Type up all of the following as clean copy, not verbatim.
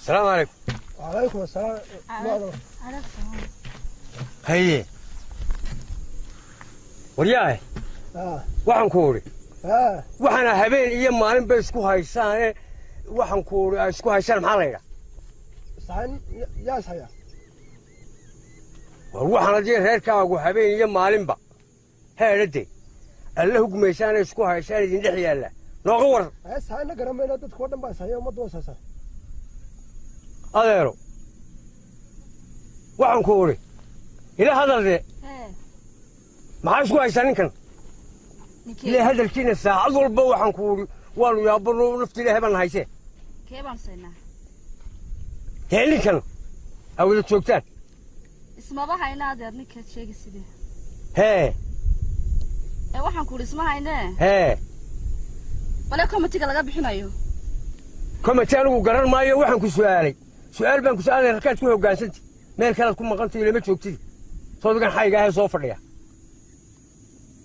Asalaamu calaykum. Calaykum asalaam. Haye, waryaahe, waxaan ku udhi, waxaana habeen iyo maalin bay isku haysaane, waxaan ku udhi, ay isku haysaan, maxaa la yidhaa? Saxan yaa is haya? War waxaan haddii reerkaagu habeen iyo maalinba heedhade alla hugmaysaane isku haysaan idin dhex yaalla, nooga waran. Saxanna garan mayno, dadka oo dhan baa is haya, ummadda waa is haysaa. Adeero, waxaan ku udhi, ila hadalde. Hee. Maxaa isku haysaa ninkan? Ninkee? Ilaa hadalkiina saacad walba, waxaan ku udhi, waanu yaabano, nafti ilaahay baan haysee. Kee baan saynaa? Dee ninkan aa wada joogtaan. Ismaba hayna, adeer, ninkaad sheegi sidee. Hee. Ee waxaan ku idhi, isma haynee. Hee. Bale komitiga laga bixinayo. Komati anigu garan maayo. Waxaan ku su'aalay, su'aal baan ku su'aalay. Halkaad ku hoggaansantay, meel kalead ku maqantayo, lama joogtidi, soodigan xayga ahee soo fadhiya.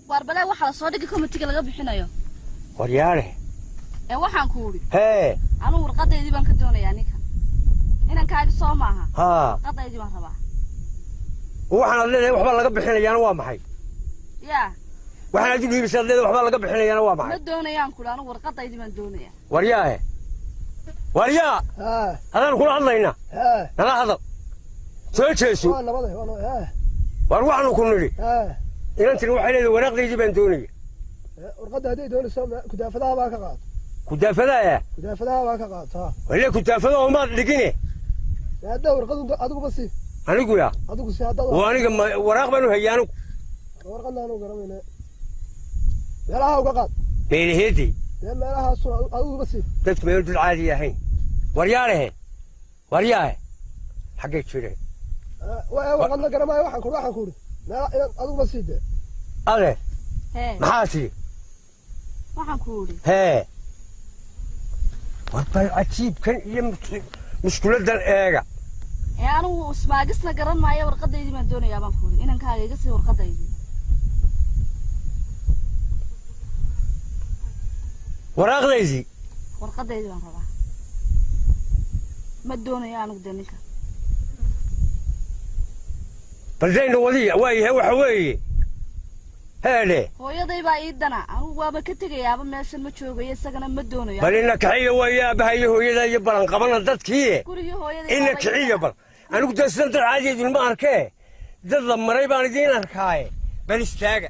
Waar bale waxaa la soo dhigay komitiga laga bixinayo. Waryaale. Ee waxaan ku idhi, Hee. anugu warqadaydii baan ka doonayaa ninka. Inankaagi soo maaha? Haa. Warqadaydii baan rabaa. Waxaanaad leedahay waxbaa laga bixinayaana waa maxay? Yaa? Waxaanaad u dhiibaysaad leedahay waxbaa laga bixinayaana waa Ma maxay? doonayaan ku idhi, anugu warqadaydii baan doonayaa. Waryaahe, waryaa, adaan kula hadlaynaa. Nala hadal, soo jeeso. Waa nabada, waa nabada. War waxaanu ku nidhi, inantani waxay leedahay waraaqdaydii baan doonaya. Warqadda hadday doonayso, kudaafadaha baa ka qaato. Kudaafadaaya? Kudaafadaha baa ka qaato, ha. Wale kudaafada oomaad dhigine. Haddaa warqadu adiguba sii. Anigu yaa? Adigu si haddaad. Oo aniga waraaq baan u hayay anigu. Warqadna aanu garanayna, meelaha uga qaad. Meelaheedii? Dee meelahaasun adiguba sii. Dadku meel dad caadi ahayn. Waryaalehe, waryaahe, xaggay jireen? Warqadna garamaayo. Waxaan ku idhi meela inaad adiguba sii dee. Adeer. Hee. Maxaa tidhi? Waxaan ku idhi, Hee, war bal cajiibkan iyo mushkuladdan eega. Ee anigu ismaagisna garan maayo, warqadaydii baan doonayaa baan ku idhi. Inankaaga iga sii warqadaydii. Waraaqdaydii? Warqadaydii baan rabaa, ma doonayo anigu dee ninka. Bal dayna wadiya, waayahay, waxa weeye, heedhe. Hooyaday baa ii dana, anigu waaba ka tegayaaba, meeshan ma joogayo, isagana ma doonayo. Bal ina kiciya, waayo aabbaha iyo hooyada iyo balan qabana dadkii. Gurigii hooyaday Ina baaba ii kiciya. dana. Bal anigu dee sidan dad caadi idinma arkee, dad la maray baan idiin arkaaye, bal istaaga.